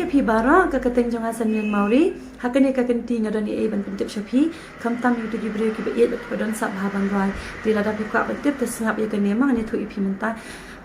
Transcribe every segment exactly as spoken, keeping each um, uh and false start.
Phi baroh, ka kyrteng jong nga Sanmin Mawrie. Ha kane ka kynti nga don ei ei ban pyntip sha phi, khamtam ïa kito ki briew kiba ïeit bad kiba don sap bha ban rwai. Te lada phi kwah ban tip te sngap ïa kane, ma ngan ïathuh ïa phi mynta.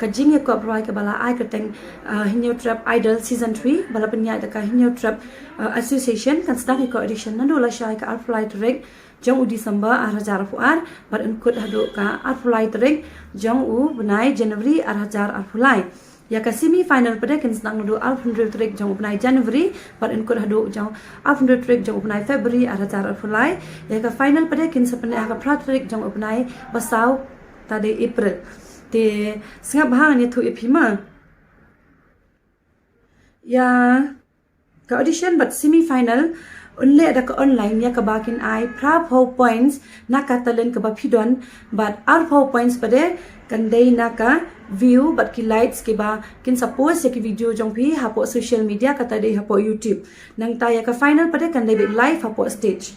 Ka jingïakop rwai kaba la ai kyrteng, uh, Hynñiewtrep Idol Season three, ba la pynïaid da ka Hynñiewtrep, uh, Association, kan sdang ïa ka audition naduh lashai ka arphew lai tarik jong u December ar hajar arphew ar, bad yn kut haduh ka arphew lai tarik jong u bnai January ar hajar arphew lai. Ïa ka semi final pat de kin sdang naduh arphew hynriew tarik jong u bnai January, bad yn kut haduh jong arphew hynriew tarik jong u bnai February ar hajar arphew lai. Ïa ka final pat de kin sa pyneh ha ka phra tarik jong u bnai ba saw, ta dei April. Te sngap bha, ngan ïathuh ïa phi ma. Ïa ka audition bad semi final yn leh da ka online, ïa kaba kin ai phraphew points na ka talent kaba phi don, bad arphew points pat de kan dei na ka view bad ki likes kiba kin sa post ïa ki video jong phi hapoh social media, kata dei hapoh YouTube. Nangta ïa ka final pat de kan dei beit live hapoh stage.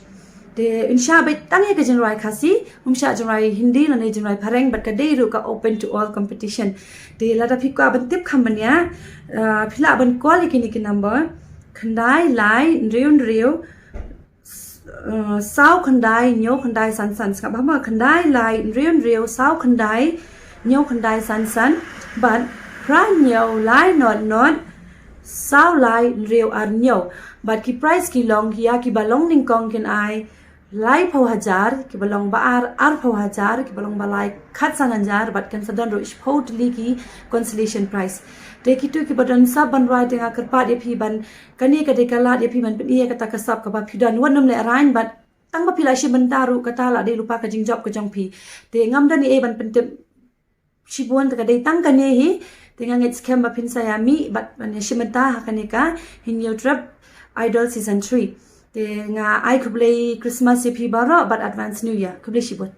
Te yn shah beit tang ïa ka jingrwai Khasi, ym shah jingrwai Hindi lane jingrwai Phareng, bad ka dei ruh ka open to all competition. Te lada phi kwah ban tip kham bniah, uh, phi lah ban call ïa kine ki number: khyndai lai hynriew hynriew, uh, saw khyndai hynñiew khyndai san san. Sngap bha ma: khyndai lai hynriew hynriew saw khyndai hynñiew khyndai san san, bad phra hynñiew lai not not saw lai hynriew ar hynñiew. Bad ki prize ki long, ïa kiba long nyngkong kin ai laiphew hajar, kiba long ba ar arphew hajar, kiba long ba lai khatsan hajar, bad kan sa don ruh shiphew tylli ki consolation prize. Te kito kiba don sap ban rwai, te nga kyrpad ïa phi ban, kane ka dei ka lad ïa phi ban pyni ïa kata ka sap kaba phi don. Wat nym lehraiñ, bad tang ba phi la shim bynta ruh kata la dei lypa ka jingjop ka jong phi. Te ngam don ei ei ban pyntip shibun, te ka dei tang kane hi. Te nga ngeit skhem ba phin sa ïa mih bad ban ïa shim bynta ha kane ka Hynñiewtrep Idol Season three. Te nga ai khublei Christmas ïa phi baroh bad Advance New Year. Khublei shibun.